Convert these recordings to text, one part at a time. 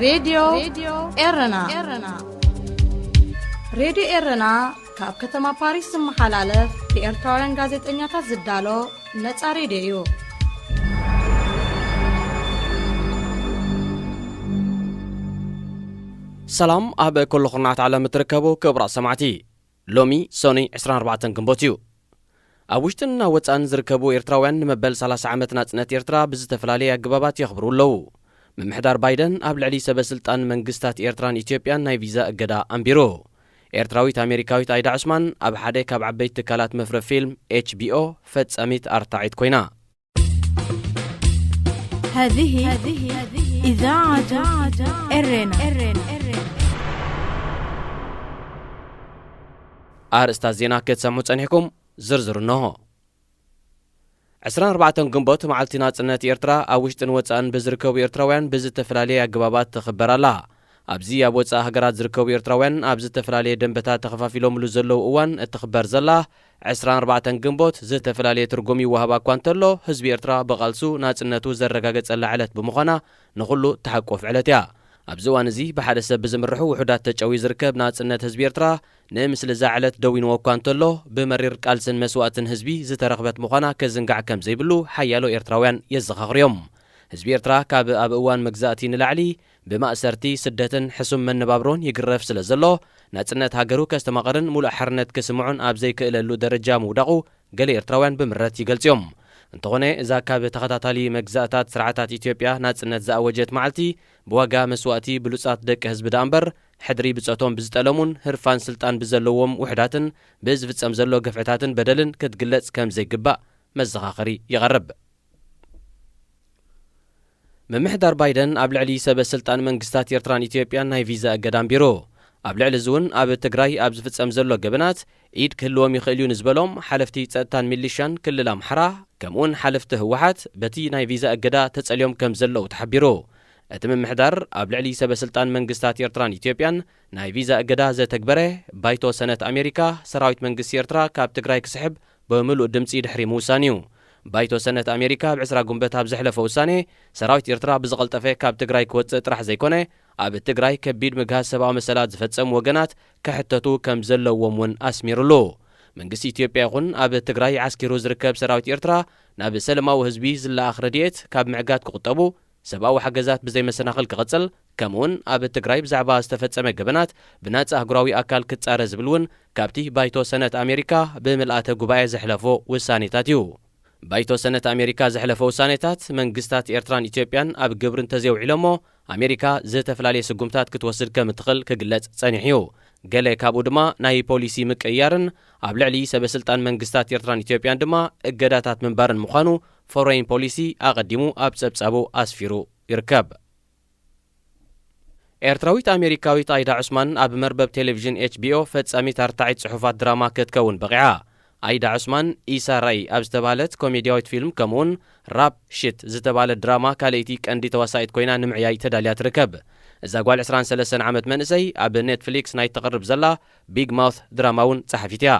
ሬድዮ ኤረና። ሬድዮ ኤረና ካብ ከተማ ፓሪስ ዝመሓላለፍ ብኤርትራውያን ጋዜጠኛታት ዝዳሎ ነጻ ሬድዮ እዩ። ሰላም ኣብ ኩሉ ኩርናዓት ዓለም እትርከቡ ክቡራት ሰማዕቲ። ሎሚ ሶኒ ዕስራን ኣርባዕተን ግንቦት እዩ። ኣብ ውሽጥን ኣብ ወጻእን ዝርከቡ ኤርትራውያን ንመበል ሰላሳ ዓመት ናጽነት ኤርትራ ብዝተፈላለየ ኣገባባት የኽብሩ ኣለዉ። ምምሕዳር ባይደን ኣብ ልዕሊ ሰበ ስልጣን መንግስታት ኤርትራን ኢትዮጵያን ናይ ቪዛ እገዳ ኣንቢሩ። ኤርትራዊት ኣሜሪካዊት ኣይዳ ዑስማን ኣብ ሓደ ካብ ዓበይቲ ትካላት መፍረ ፊልም ኤች ቢ ኦ ፈጻሚት ኣርታዒት ኮይና። هذه إذاعة إرنا. ኣርእስታት ዜና ክትሰምዑ ጸኒሕኩም፣ ዝርዝሩ እንሆ። ዕስራን ኣርባዕተን ግንቦት መዓልቲ ናጽነት ኤርትራ ኣብ ውሽጥን ወጻእን ብዝርከቡ ኤርትራውያን ብዝተፈላለየ ኣገባባት ትኽበር ኣላ። ኣብዚ ኣብ ወጻኢ ሃገራት ዝርከቡ ኤርትራውያን ኣብ ዝተፈላለየ ደንበታት ተኸፋፊሎምሉ ዘለዉ እዋን እትኽበር ዘላ ዕስራን ኣርባዕተን ግንቦት ዝተፈላለየ ትርጉም ይወሃባ እኳ እንተሎ፣ ህዝቢ ኤርትራ ብቓልሱ ናጽነቱ ዘረጋገጸላ ዕለት ብምዃና ንኹሉ እትሓቁፍ ዕለት እያ። ኣብዚ እዋን እዚ ብሓደ ሰብ ብዝምርሑ ውሑዳት ተጨውዩ ዝርከብ ናጽነት ህዝቢ ኤርትራ ንምስሊ እዛ ዕለት ደዊንዎ እኳ እንተሎ፣ ብመሪር ቃልስን መስዋእትን ህዝቢ ዝተረኽበት ምዃና ክዝንጋዕ ከም ዘይብሉ ሓያሎ ኤርትራውያን የዘኻኽሩ እዮም። ህዝቢ ኤርትራ ካብ ኣብ እዋን መግዛእቲ ንላዕሊ ብማእሰርቲ፣ ስደትን ሕሱም መነባብሮን ይግረፍ ስለ ዘሎ፣ ናጽነት ሃገሩ ከስተማቕርን ሙሉእ ሓርነት ክስምዖን ኣብ ዘይክእለሉ ደረጃ ምውዳቑ ገለ ኤርትራውያን ብምረት ይገልጹ እዮም። እንተኾነ፣ እዛ ካብ ተኸታታሊ መግዛእታት ስርዓታት ኢትዮጵያ ናጽነት ዝኣወጀት መዓልቲ፣ ብዋጋ መስዋእቲ ብሉጻት ደቂ ህዝቢ ደኣ እምበር፣ ሕድሪ ብጾቶም ብዝጠለሙን ህርፋን ስልጣን ብዘለዎም ውሑዳትን ብዝፍጸም ዘሎ ግፍዕታትን በደልን ክትግለጽ ከም ዘይግባእ መዘኻኸሪ ይቐርብ። ምምሕዳር ባይደን ኣብ ልዕሊ ሰበ ስልጣን መንግስታት ኤርትራን ኢትዮጵያን ናይ ቪዛ እገዳ ኣንቢሩ። ኣብ ልዕሊ እዚ እውን ኣብ ትግራይ ኣብ ዝፍጸም ዘሎ ገበናት ኢድ ክህልዎም ይኽእል እዩ ንዝበሎም ሓለፍቲ ጸጥታን ሚሊሻን ክልል ኣምሓራ፣ ከምኡ እውን ሓለፍቲ ህወሓት በቲ ናይ ቪዛ እገዳ ተጸልዮም ከም ዘለዉ ተሓቢሩ። እቲ ምምሕዳር ኣብ ልዕሊ ሰበ ስልጣን መንግስታት ኤርትራን ኢትዮጵያን ናይ ቪዛ እገዳ ዘተግበረ ባይቶ ሰነት ኣሜሪካ ሰራዊት መንግስቲ ኤርትራ ካብ ትግራይ ክስሕብ ብምሉእ ድምጺ ድሕሪ ምውሳን እዩ። ባይቶ ሰነት ኣሜሪካ ኣብ ዕስራ ጉንበት ኣብ ዘሕለፎ ውሳኔ፣ ሰራዊት ኤርትራ ብዝቐልጠፈ ካብ ትግራይ ክወጽእ ጥራሕ ዘይኮነ፣ ኣብ ትግራይ ከቢድ ምግሃስ ሰብኣዊ መሰላት ዝፈጸሙ ወገናት ክሕተቱ ከም ዘለዎም እውን ኣስሚሩሉ። መንግስቲ ኢትዮጵያ ይኹን ኣብ ትግራይ ዓስኪሩ ዝርከብ ሰራዊት ኤርትራ ናብ ሰለማዊ ህዝቢ ዝለኣኽ ረድኤት ካብ ምዕጋት ክቑጠቡ፣ ሰብኣዊ ሓገዛት ብዘይ መሰናኽል ክቕጽል፣ ከምኡውን ኣብ ትግራይ ብዛዕባ ዝተፈጸመ ገበናት ብናጻ ኣህጉራዊ ኣካል ክጻረ ዝብል እውን ካብቲ ባይቶ ሰነት ኣሜሪካ ብምልኣተ ጉባኤ ዘሕለፎ ውሳኔታት እዩ። ባይቶ ሰነት ኣሜሪካ ዘሕለፎ ውሳኔታት መንግስታት ኤርትራን ኢትዮጵያን ኣብ ግብሪ እንተዘይውዒሎሞ ኣሜሪካ ዝተፈላለየ ስጉምታት ክትወስድ ከም እትኽእል ክግለጽ ጸኒሑ እዩ። ገለ ካብኡ ድማ ናይ ፖሊሲ ምቅይያርን ኣብ ልዕሊ ሰበ ስልጣን መንግስታት ኤርትራን ኢትዮጵያን ድማ እገዳታት ምንባርን ምዃኑ ፎሬን ፖሊሲ ኣቐዲሙ ኣብ ጸብጻቡ ኣስፊሩ ይርከብ። ኤርትራዊት ኣሜሪካዊት ኣይዳ ዑስማን ኣብ መርበብ ቴሌቪዥን ኤች ቢ ኦ ፈጻሚት ኣርታዒት ጽሑፋት ድራማ ክትከውን በቒዓ። ኣይዳ ዑስማን ኢሳ ራኢ ኣብ ዝተባህለት ኮሜድያዊት ፊልም ከምኡውን ራፕ ሽት ዝተባህለት ድራማ ካልኣይቲ ቀንዲ ተዋሳኢት ኮይና ንምዕያይ ተዳልያ ትርከብ። እዛ ጓል ዕስራን ሰለስተን ዓመት መንእሰይ ኣብ ኔትፍሊክስ ናይ ትቕርብ ዘላ ቢግ ማውት ድራማ እውን ጸሓፊት እያ።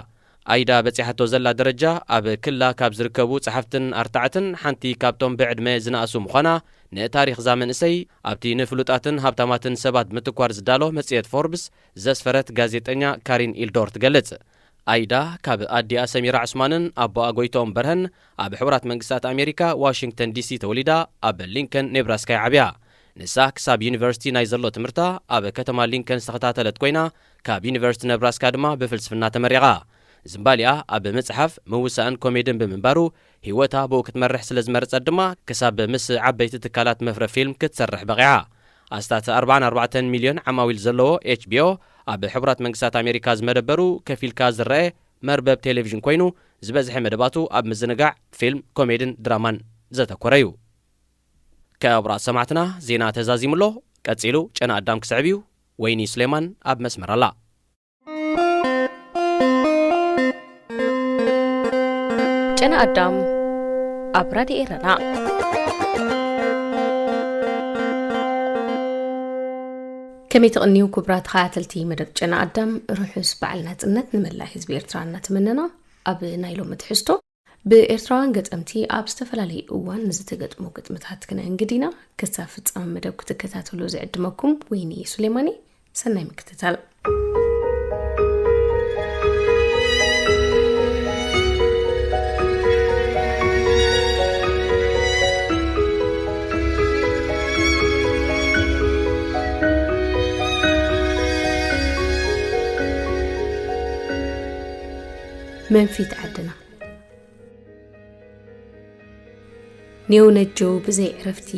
ኣይዳ በጺሓቶ ዘላ ደረጃ ኣብ ክላ ካብ ዝርከቡ ጸሓፍትን ኣርታዕትን ሓንቲ ካብቶም ብዕድመ ዝነኣሱ ምዃና ንታሪኽ እዛ መንእሰይ ኣብቲ ንፍሉጣትን ሃብታማትን ሰባት ምትኳር ዝዳሎ መጽሔት ፎርብስ ዘስፈረት ጋዜጠኛ ካሪን ኢልዶር ትገልጽ። ኣይዳ ካብ ኣዲኣ ሰሚራ ዑስማንን ኣቦኣ ጎይትኦም በርሀን ኣብ ሕቡራት መንግስታት ኣሜሪካ ዋሽንግተን ዲ ሲ ተወሊዳ ኣብ ሊንከን ኔብራስካ እያ ዓብያ። ንሳ ክሳብ ዩኒቨርሲቲ ናይ ዘሎ ትምህርታ ኣብ ከተማ ሊንከን ዝተኸታተለት ኮይና ካብ ዩኒቨርሲቲ ነብራስካ ድማ ብፍልስፍና ተመሪቓ። ዝምባሊኣ ኣብ ምጽሓፍ፣ ምውሳእን ኮሜድን ብምንባሩ ህይወታ ብኡ ክትመርሕ ስለ ዝመረጸት ድማ ክሳብ ምስ ዓበይቲ ትካላት መፍረ ፊልም ክትሰርሕ በቒዓ። ኣስታት ኣርባዓን ኣርባዕተን ሚልዮን ዓማዊል ዘለዎ ኤች ቢ ኦ ኣብ ሕቡራት መንግስታት ኣሜሪካ ዝመደበሩ ከፊልካ ዝረአ መርበብ ቴሌቪዥን ኮይኑ ዝበዝሐ መደባቱ ኣብ ምዝንጋዕ፣ ፊልም፣ ኮሜድን ድራማን ዘተኮረ እዩ። ክቡራት ሰማዕትና ዜና ተዛዚሙ ኣሎ። ቀጺሉ ጨና ኣዳም ክስዕብ እዩ። ወይኒ ሱሌማን ኣብ መስመር ኣላ። ጨና ኣዳም ኣብ ራድዮ ኤረና። ከመይ ትቕንዩ ክቡራት ተኸታተልቲ መደብ ጨና ኣዳም፣ ርሑስ በዓል ናጽነት ንመላእ ህዝቢ ኤርትራ እናተመነና፣ ኣብ ናይ ሎሚ ትሕዝቶ ብኤርትራውያን ገጠምቲ ኣብ ዝተፈላለየ እዋን ንዝተገጥሙ ግጥምታት ክነእንግድ ኢና። ክሳብ ፍጻመ መደብ ክትከታተሉ ዝዕድመኩም ወይኒ ሱሌማኒ። ሰናይ ምክትታል። መንፊት ዓድና። ኔው ነጀው ብዘይ ዕረፍቲ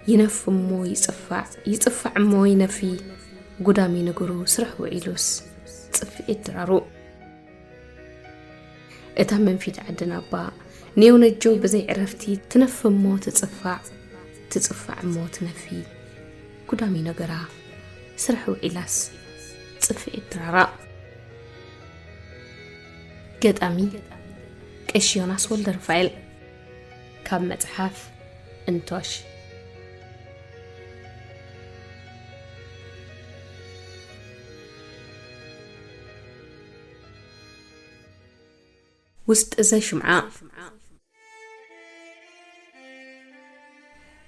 ይነፍ እሞ ይጽፋዕ፣ ይጽፋዕ እሞ ይነፊ። ጉዳሚ ነገሩ ስራሕ ውዒሉስ ጽፍዒት ድራሩ። እታ መንፊት ዓድና እባ ኔው ነጀው ብዘይ ዕረፍቲ ትነፍ እሞ ትጽፋዕ፣ ትጽፋዕ እሞ ትነፊ። ጉዳሚ ነገራ ስራሕ ውዒላስ ጽፍዒት ድራራ። ገጣሚ ቀሺ ዮናስ ወልደ ሩፋኤል። ካብ መጽሓፍ እንቶሽ። ውስጥ እዘ ሽምዓ።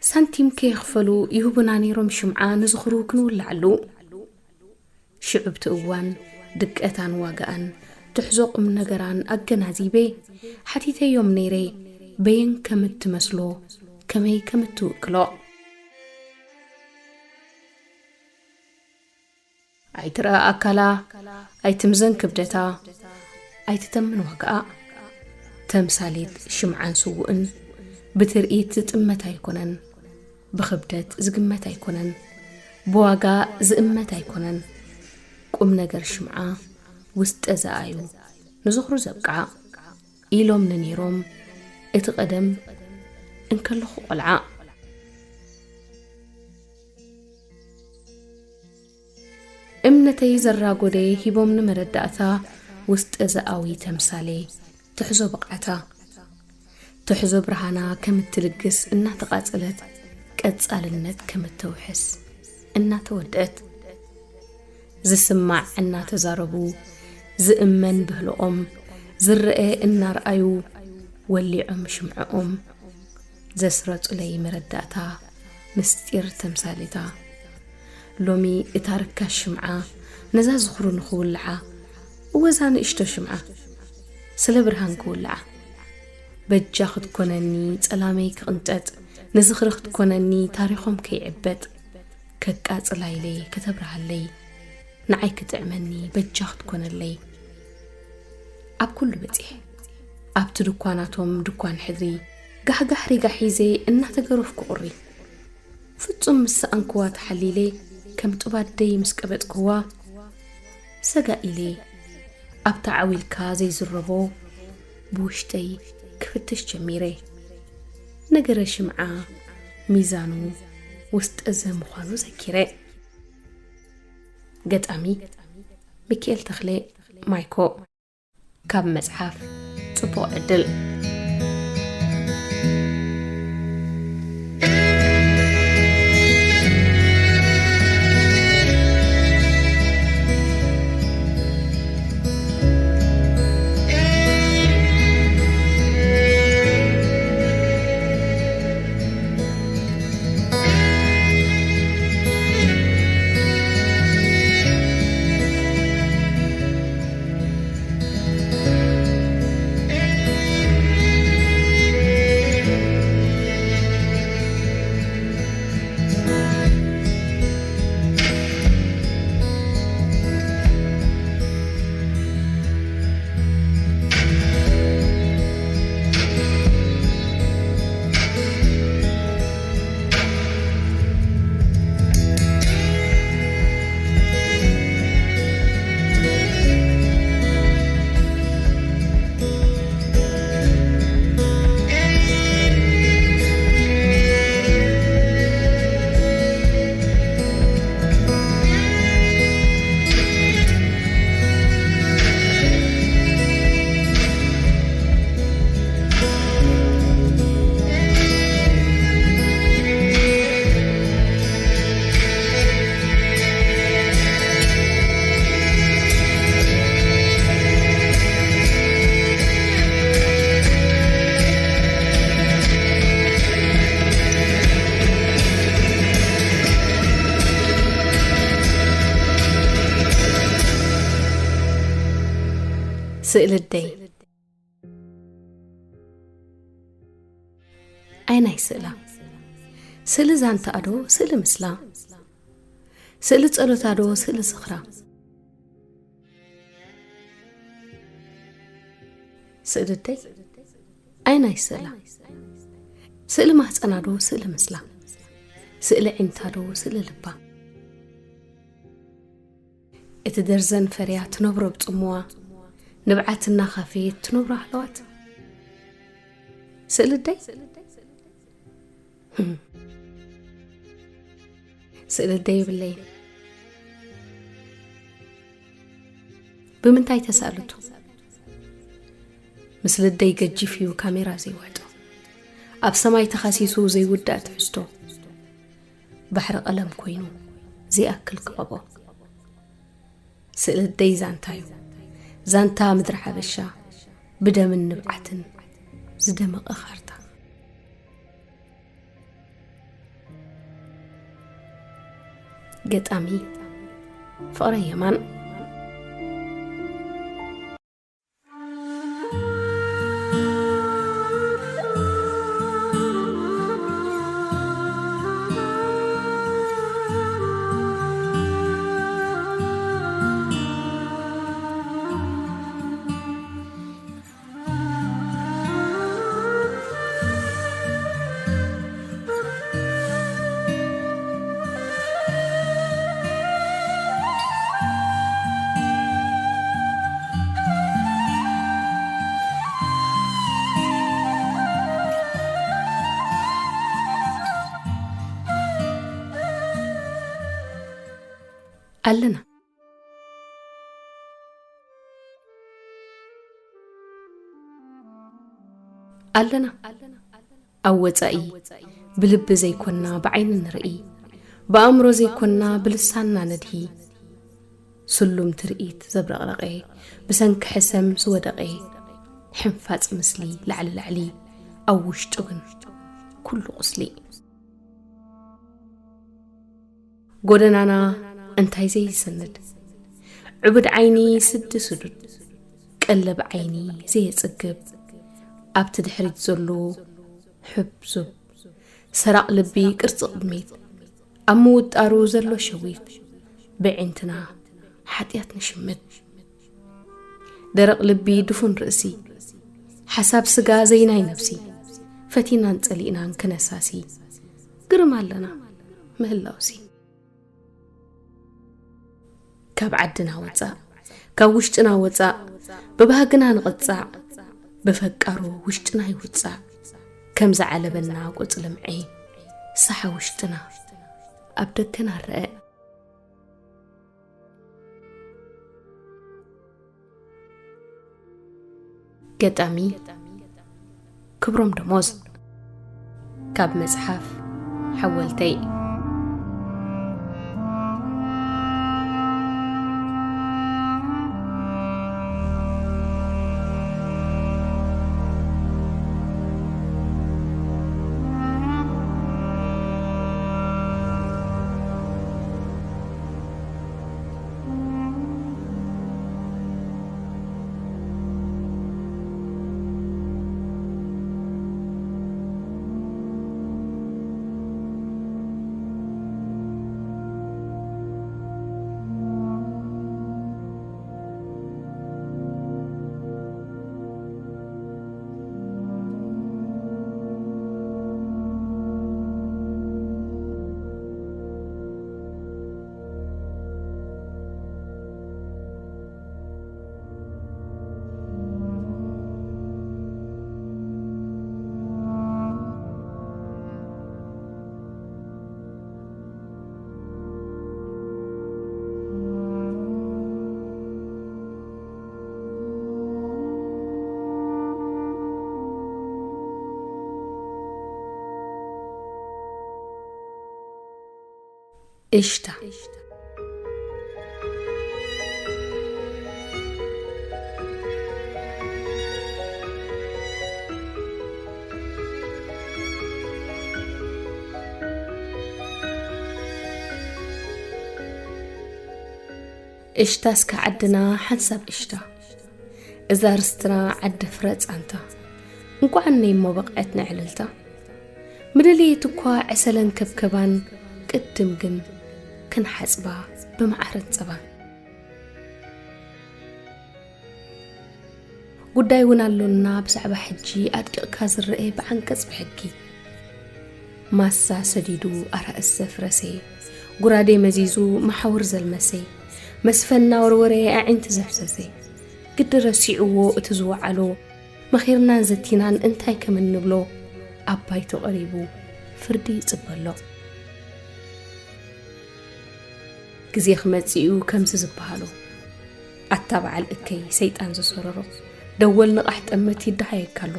ሳንቲም ከየኽፈሉ ይህቡና ነይሮም ሽምዓ ንዝኽሩ ክንውልዓሉ። ሽዑ ብቲ እዋን ድቀታን ዋጋኣን ትሕዞ ቁም ነገራን ኣገናዚበ ሓቲተዮም ነይረ፣ በየን ከም እትመስሎ፣ ከመይ ከም እትውክሎ። ኣይትረኣ ኣካላ፣ ኣይትምዘን ክብደታ፣ ኣይትተምን ዋጋኣ። ተምሳሌት ሽምዓን ስዉእን ብትርኢት ዝጥመት ኣይኮነን፣ ብኽብደት ዝግመት ኣይኮነን፣ ብዋጋ ዝእመት ኣይኮነን። ቁም ነገር ሽምዓ ውስጠ ዘኣዩ ንዝኽሩ ዘብቅዓ ኢሎምኒ ነይሮም እቲ ቀደም እንከለኹ ቆልዓ። እምነተይ ዘራጎደ ሂቦምኒ መረዳእታ ውስጠ ዘኣዊ ተምሳሌ ትሕዞ ብቕዓታ። ትሕዞ ብርሃና ከም እትልግስ እናተቓጸለት ቀጻልነት ከም እተውሕስ እናተወደአት። ዝስማዕ እናተዛረቡ ዝእመን ብህልኦም ዝረአ እናርኣዩ ወሊዖም ሽምዕኦም ዘስረጹለይ መረዳእታ ምስጢር ተምሳሌታ። ሎሚ እታ ርካሽ ሽምዓ ነዛ ዝኽሩ ንኽውልዓ፣ እወዛ ንእሽቶ ሽምዓ ስለ ብርሃን ክውልዓ። በጃ ክትኮነኒ ጸላመይ ክቕንጠጥ፣ ንዝኽሪ ክትኮነኒ ታሪኾም ከይዕበጥ። ከቃጽላ ኢለ ከተብርሃለይ፣ ንዓይ ክጥዕመኒ በጃ ክትኮነለይ። ኣብ ኩሉ በጺሐ፣ ኣብቲ ድኳናቶም ድኳን ሕድሪ፣ ጋሕጋሕ ሪጋ ሒዘ እናተገረፍኩ ቁሪ። ፍጹም ምስ ሰኣንክዋ ተሓሊለ፣ ከም ጡብ ኣደይ ምስ ቀበጥክዋ፣ ሰጋእ ኢለ ኣብታ ዓው ኢልካ ዘይዝረቦ ብውሽጠይ ክፍትሽ ጀሚረ። ነገረ ሽምዓ ሚዛኑ ውስጠ ዘ ምዃኑ ዘኪረ። ገጣሚ ሚኪኤል ተኽለ ማይኮ። ካብ መጽሓፍ ጽቡቕ ዕድል። ስእሊ ኣደይ። ኣየናይ ስእላ? ስእሊ ዛንታኣ ዶ ስእሊ ምስላ? ስእሊ ጸሎታ ዶ ስእሊ ዝኽራ? ስእሊ ኣደይ። ኣየናይ ስእላ? ስእሊ ማህጸና ዶ ስእሊ ምስላ? ስእሊ ዒንታ ዶ ስእሊ ልባ? እቲ ደርዘን ፈርያ ትነብሮ ብጽምዋ፣ ንብዓት እናኻፈየት ትነብሮ ሃለዋት። ስእሊ ኣደይ? ስእሊ ኣደይ የብለይን። ብምንታይ ተሳእልቱ? ምስ ልደይ ገጂፍ እዩ ካሜራ ዘይውሕጦ። ኣብ ሰማይ ተኻሲሱ ዘይውዳእ ትሕዝቶ። ባሕሪ ቀለም ኮይኑ ዘይኣክል ክቐቦ። ስእሊ ኣደይ ዛንታ እዩ። ዛንታ ምድሪ ሓበሻ ብደምን ንብዓትን ዝደመቐ ካርታ። ገጣሚ ፍቕረ የማን። ኣለና። ኣለና። ኣብ ወጻኢ ብልቢ ዘይኮና ብዓይኒ ንርኢ፣ ብኣእምሮ ዘይኮና ብልሳንና ነድሂ። ስሉም ትርኢት ዘብረቕረቐ፣ ብሰንኪ ሕሰም ዝወደቐ፣ ሕንፋጽ ምስሊ ላዕሊ ላዕሊ፣ ኣብ ውሽጡ ግን ኩሉ ቁስሊ። ጎደናና እንታይ ዘይስንድ፣ ዕቡድ ዓይኒ ስዲ ስዱድ፣ ቀለብ ዓይኒ ዘየጽግብ፣ ኣብቲ ድሕሪት ዘሎ ሕብዙብ፣ ሰራቕ ልቢ ቅርጺ ቅድሚት፣ ኣብ ምውጣሩ ዘሎ ሸዊት፣ ብዕንትና ሓጢኣት ንሽምት። ደረቕ ልቢ ድፉን ርእሲ፣ ሓሳብ ስጋ ዘይናይ ነፍሲ፣ ፈቲናን ጸሊእናን ክነሳሲ፣ ግርም ኣለና ምህላውሲ። ካብ ዓድና ወጻእ፣ ካብ ውሽጥና ወጻእ፣ ብባህግና ንቕጻዕ፣ ብፈቃሩ ውሽጥና ይውጻዕ። ከም ዝዓለበና ቆጽሊ ምዔ፣ ሳሓ ውሽጥና ኣብ ደገና ረአ። ገጣሚ ክብሮም ደሞዝ። ካብ መጽሓፍ ሓወልተይ። እሽታ። እሽታ እስከ ዓድና ሓንሳብ እሽታ። እዛ ርስትና ዓዲ ፍረ ጻንታ፣ እንቋዕ ነይ እሞ በቕዐት ንዕልልታ። ምደለየት እኳ ዕሰለን ከብከባን፣ ቅድም ግን ክንሓጽባ ብመዓርን ጸባን። ጉዳይ እውን ኣሎና ብዛዕባ ሕጂ ኣድቂቕካ ዝረአ ብዓንቀጽ ብሕጊ። ማሳ ሰዲዱ ኣራእስ ዘፍረሰ፣ ጉራዴ መዚዙ መሓውር ዘልመሰ፣ መስፈን እናወርወረ ኣዒንቲ ዘፍሰሰ፣ ግዲ ረሲዕዎ እቲ ዝወዓሎ፣ መኺርናን ዘቲናን እንታይ ከም እንብሎ ኣብ ባይቶ ቀሪቡ ፍርዲ ይጽበ ኣሎ። ግዜ ክመጽእ እዩ ከምዚ ዝበሃሎ። ኣታ በዓል እከይ ሰይጣን ዝሰረሮ፣ ደወል ንቓሕ ጠምት ይደሃየካ ኣሎ።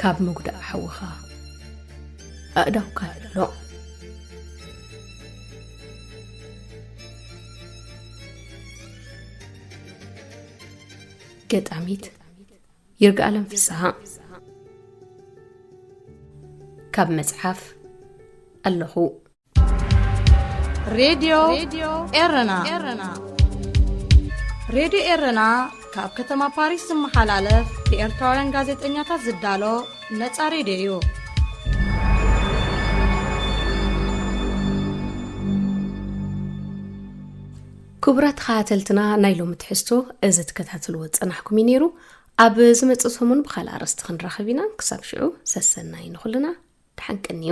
ካብ ምጉዳእ ሓውኻ ኣእዳውካ ኣሎ። ገጣሚት ይርጋኣለም ፍስሃ። ካብ መጽሓፍ ኣለኹ። ሬድዮ ኤረና። ሬድዮ ኤረና ካብ ከተማ ፓሪስ ዝመሓላለፍ ብኤርትራውያን ጋዜጠኛታት ዝዳሎ ነጻ ሬድዮ እዩ። ክቡራት ተኸታተልትና፣ ናይ ሎሚ ትሕዝቶ እዚ ትከታተልዎ ዝጸናሕኩም እዩ ነይሩ። ኣብ ዝመጽእ ሰሙን ብኻልእ ኣርእስቲ ክንራኸብ ኢና። ክሳብ ሽዑ ሰሰናይ ንኹልና። ደሓን ቀንዩ።